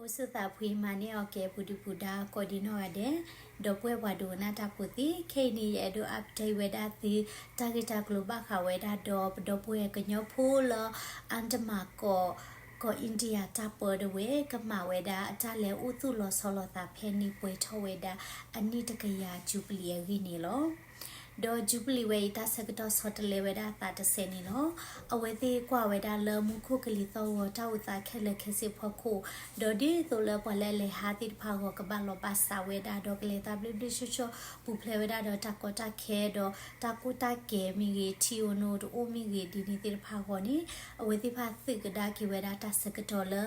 အိၣ်ဆူၣ်သးဖှံမၤန့ၢ်အီၤကဲ ပူၤဒုၣ်ပူၤဒါ ကိးဒံနီၢ်ဂၤဒဲး, ဒီပုၢ်ဝဲၢ်ပှၤဒိကနၣ်တၢ်ဖိသ့ၣ်, ခဲအံၤန့ၣ် ယအဲၣ်ဒိး update ဝဲဒၣ်သု တၢ်ဂ့ၢ်တၢ်ကျိၤဘၣ်ဃးဝဲဒၣ်ဒီး ပဒီပုၢ်ဝဲၢ်ကညီဖိလၢ အါတမၢကီၢ် ကီၢ် India တၢ်ပၢတဝဲ ကမၤဝဲဒၣ်အတၢ်လဲၤအိၣ်သူၣ်လီၤဆီလီၤသးဖဲန့ၣ် ပှဲၤထီၣ်ဝဲဒၣ် အနံၣ်တကယၤ Jubilee အဂ့ၢ်န့ၣ်လီၤ. ဒီး Jubilee ဝဲအံၤ တၢ်ဆၢကတီၢ်ဆီတလဲဝဲဒၣ်အသးတစဲးန့ၣ်လီၤ. အဝဲသ့ၣ်ကွၢ်ဝဲဒၣ်လၢမူခိၣ်ကလံၤသီၣ်ဂီၤ တၢ်အိၣ်သးခဲလၢာ်ခဲဆ့အဖီခိၣ်, ဒီးဒ်သိးလၢပှၤလၢအလဲၤဟးသ့ၣ်တဖၣ်အဂီၢ် ကဘၣ်လီၤဘၣ်စးဝဲဒၣ် ဒီးကလဲၤသးဘျ့ဘျ့ဆှီဆှီ ပူၤဖျဲးဝဲဒၣ်ဒီးတၢ်ကီတၢ်ခဲ ဒီးတၢ်ကိၢ်တၢ်ဂီၤမ့ၢ်ဂ့ၤ ထံအိၣ်နိတအိၣ်မ့ၢ်ဂ့ၤ ဒ်န့ၣ်သ့ၣ်တဖၣ်အဂီၢ်န့ၣ် အဝဲသ့ၣ်တဖၣ်သုးကဒါက့ၤဝဲဒၣ်တၢ်ဆၢကတီၢ်လၢ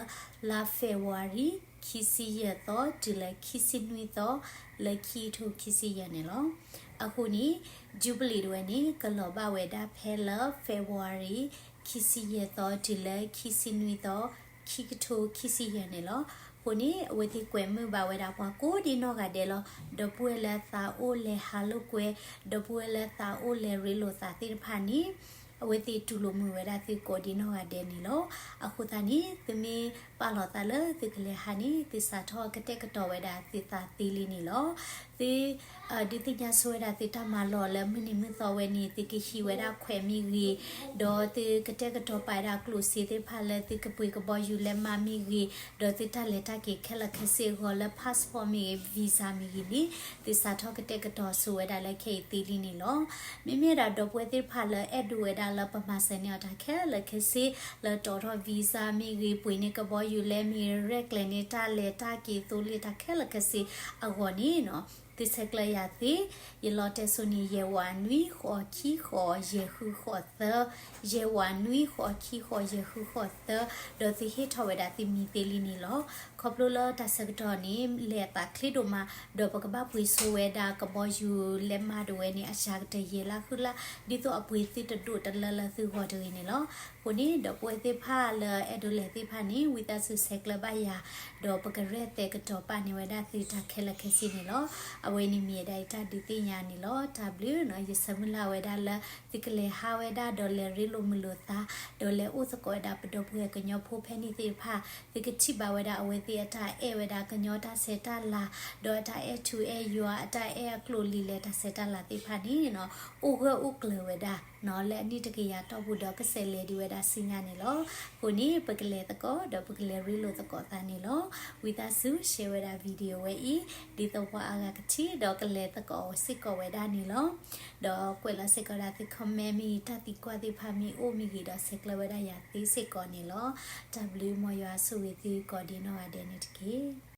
လါ February ခံဆံယဲၢ်သီ တုၤလၢခံဆံနွံသီ လၢခံကထိခံဆံယဲၢ်န့ၣ်လီၤ. အဃိန့ၣ် Jubilee တဝဲန့ၣ် ကလီၤဘၣ်ဝဲဒၣ်ဖဲလၢ February ခံဆံယဲၢ်သီ တုၤလၢခံဆံနွံသီ ခံကထိခံဆံယဲၢ်န့ၣ်လီၤ. အဃိန့ၣ် အဝဲသ့ၣ်ကွဲးမုာ်ဘၣ်ဝဲဒၣ်ပှၤကိးဒံနီၢ်ဂၤဒဲးလီၤ. ဒီပုၢ်ဝဲၢ်လၢသးအိၣ်လဲၤဟးလိာ်ကွဲ, ဒီပုၢ်ဝဲၢ်လၢသးအိၣ်လဲၤရ့လိာ်သးသ့ၣ်တဖၣ်န့ၣ် အဝဲသ့ၣ်တူၢ်လိာ်မုာ်ဝဲဒၣ်သုကိးဒံနီၢ်ဂၤဒဲးန့ၣ်လီၤ. အဃိသတးန့ၣ် သုမ့ၢ်ပာ်လီၤသးလၢသုကလဲၤဟးန့ၣ် သုစးထီၣ်ကတဲာ်ကတီၤဝဲဒၣ်သုသးသ့လံန့ၣ်လီၤ. သု ဒုးသ့ၣ်ညါဆိဝဲဒၣ်သုတၢ်မၤလီၢ်လၢမုၢ်နံၤမုၢ်သီဝဲန့ၣ် သုကဟံးဝဲဒၣ်ခွဲးမ့ၢ်ဂ့ၤ, ဒီးသုကတဲာ်ကတီၤပာ်ဝဲဒၣ်ကျိၣ်စ့သ့ၣ်တဖၣ်လၢသုကပှ့ၤကဘီယူၤလဲမးမ့ၢ်ဂ့ၤ, ဒီးသုတၢ်လဲၤတၢ်က့ၤခဲလၢာ်ခဲဆ့အဂီၢ်လၢ passport မ့ၢ်ဂ့ၤ visa မ့ၢ်ဂ့ၤန့ၣ် သုစးထီၣ်ကတဲာ်ကတီၤဆိဝဲဒၣ်လၢခဲအံၤသ့လံန့ၣ်လီၤ. မ့မ့ၢ်ဒၣ်ဒီပုၢ်ဝဲၢ်သ့ၣ်တဖၣ်လၢအဲၣ်ဒိးဝဲဒၣ်လၢပမၤစၢၤန့ၢ်အီၤတၢ်ခဲလၢာ်ခဲဆ့ လၢတီၤထီၣ် visa မ့ၢ်ဂ့ၤ ပှ့ၤန့ၢ်ကဘီယူၤလဲမ့ၢ်ဂ့ၤ ရဲၣ်ကျဲၤန့ၢ်တၢ်လဲၤတၢ်က့ၤသိလ့ၣ်တၢ်ခဲလၢာ်ခဲဆ့အဂီၢ်န့ၣ် သုဆဲးကျၢယၤသ့, ယလီတဲစိန့ၣ် ယဲၢ်ဝးနွံ ဃိးခံဃိး ယဲၢ်ဃုဃိးသၢ, ယဲၢ်ဝးနွံ ဃိးခံဃိး ယဲၢ်ဃုဃိးသၢ, ဒီးသုဟ့ၣ်ထီၣ်ဝဲဒၣ်သုမံၤသ့လံန့ၣ်လီၤ. ခီဖျိလၢတၢ်ဆၢကတီၢ်န့ၣ် လဲၤအသးချ့ဒိၣ်မး, ဒီးပကဘၣ်ပှ့ၤဆိဝဲဒၣ်ကဘီယူၤလဲမးတဝဲန့ၣ် အစှၤကတၢၢ်ယဲၢ်လါဃုလါ, ဒ်သိးအပှ့ၤသုတဒိၣ်တလၢလၢသုဂီၢ်တဂ့ၤန့ၣ်လီၤ. အဃိန့ၣ် ဒီပုၢ်ဝဲၢ်သ့ၣ်တဖၣ်လၢအဲၣ်ဒိးလဲၤသ့ၣ်တဖၣ်န့ၣ် ဝံသးစူၤဆဲးကျၢဘၣ်ယၤ, ဒီးပကရဲၣ်သဲးကတီၤပာ်န့ၢ်ဝဲဒၣ်သုတၢ်ခဲလၢာ်ခဲဆ့န့ၣ်လီၤ. အဝဲန့ၣ်မ့ၢ်ဝဲဒၣ်ယတၢ်ဒုးသ့ၣ်ညါန့ၣ်လီၤ. တၢ်ဘျုးနီၤ, ယဆၢမုၢ်လၢ်ဝဲဒၣ်လၢ သုကလဲၤဟးဝဲဒၣ်ဒီးလဲၤရ့လိာ်မုာ်လိာ်သး, ဒီးလဲၤအိၣ်သကိးဝဲဒၣ်ပဒီပုၢ်ဝဲၢ်ကညီဖိဖဲန့ၣ်သ့ၣ်တဖၣ်, သုကထံၣ်ဘၣ်ဝဲဒၣ်အဝဲသ့ၣ်အတၢ်အဲၣ်ဝဲဒၣ်ကညီတၢ်ဆဲးတၢ်လၤ, ဒီးအတၢ်အဲၣ်ထူအဲၣ်ယွၤ အတၢ်အဲၣ်အကျိာ်လံာ်လဲၤတၢ်ဆဲးတၢ်လၤသ့ၣ်တဖၣ်န့ၣ်နီၤ, အိၣ်ဂၢၢ်အိၣ်ကျၢၤဝဲဒၣ် လၢအနံၣ်တကယၤတီၢ်ပူၤဒီးကဆဲးလဲၤဒံးဝဲဒၣ်ဆူညါန့ၣ်လီၤ. အဃိန့ၣ် ပကလဲၤသကိးဒီးပကလဲၤရ့လိာ်သကိးသးန့ၣ်လီၤ. ဝံသးစူၤ share ဝဲဒၣ် video ဝဲအံၤ, ဒ်သိးပှၤအါဂၤကထံၣ်ဒီးကလဲၤသကိးစ့ၢ်ကီးဝဲဒၣ်န့ၣ်လီၤ. ဒီးကွဲးလီၤစ့ၢ်ကီးဒၣ်သု comment မ့ၢ်တၢ်သံကွၢ်သ့ၣ်တဖၣ်မ့ၢ်အိၣ်မ့ၢ်ဂ့ၤဒီးဆဲးကျၢဝဲဒၣ်ယၤသ့စ့ၢ်ကီးန့ၣ်လီၤ. တၢ်ဘျုးမ်ယွၤဆိၣ်ဂ့ၤသုကိးဒံနီၢ်ဂၤဒဲးန့ၣ်တက့ၢ်.